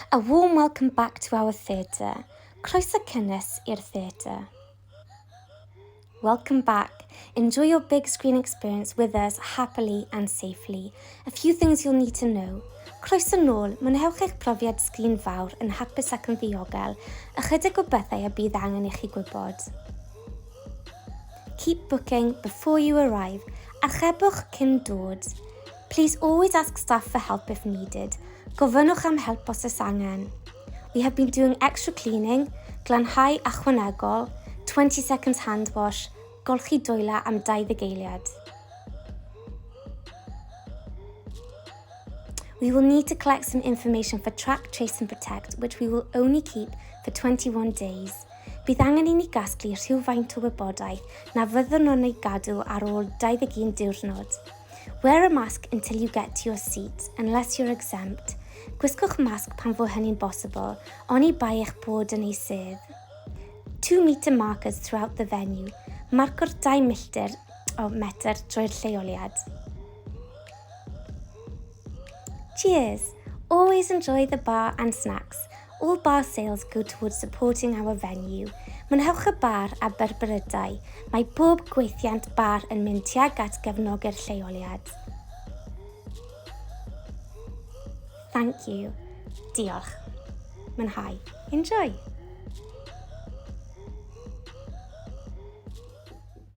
A warm welcome back to our theatre. Croeso cynnes i'r theatr. Welcome back. Enjoy your big screen experience with us happily and safely. A few things you'll need to know. Croeso nôl, mwynhewch eich profiad sgrin fawr yn hapus ac yn ddiogel. Ychydig o bethau y bydd angen i chi gwybod. Keep booking before you arrive. Archebwch cyn dod. Please always ask staff for help if needed. Gofynnwch am help os oes angen. We have been doing extra cleaning, glanhau ychwanegol, 20 seconds hand wash, golchi dwylo am 20 eiliad. We will need to collect some information for Track, Trace and Protect, which we will only keep for 21 days. Bydd angen i ni gasglu rhywfaint o wybodaeth na fyddwn nhw'n ei gadw ar ôl 21 diwrnod. Wear a mask until you get to your seat, unless you're exempt. Gwisgwch masg pan fo hynny'n bosibl, oni bai eich bod yn ei sedd. 2 metre markers throughout the venue. Marcwr 2 milltir o metr drwy'r lleoliad. Cheers! Always enjoy the bar and snacks. All bar sales go towards supporting our venue. Mwynhewch y bar a byrbrydau. Mae pob gweithiant bar yn mynd tuag at gefnogi'r lleoliad. Thank you. Diolch. Mwynhau. Enjoy!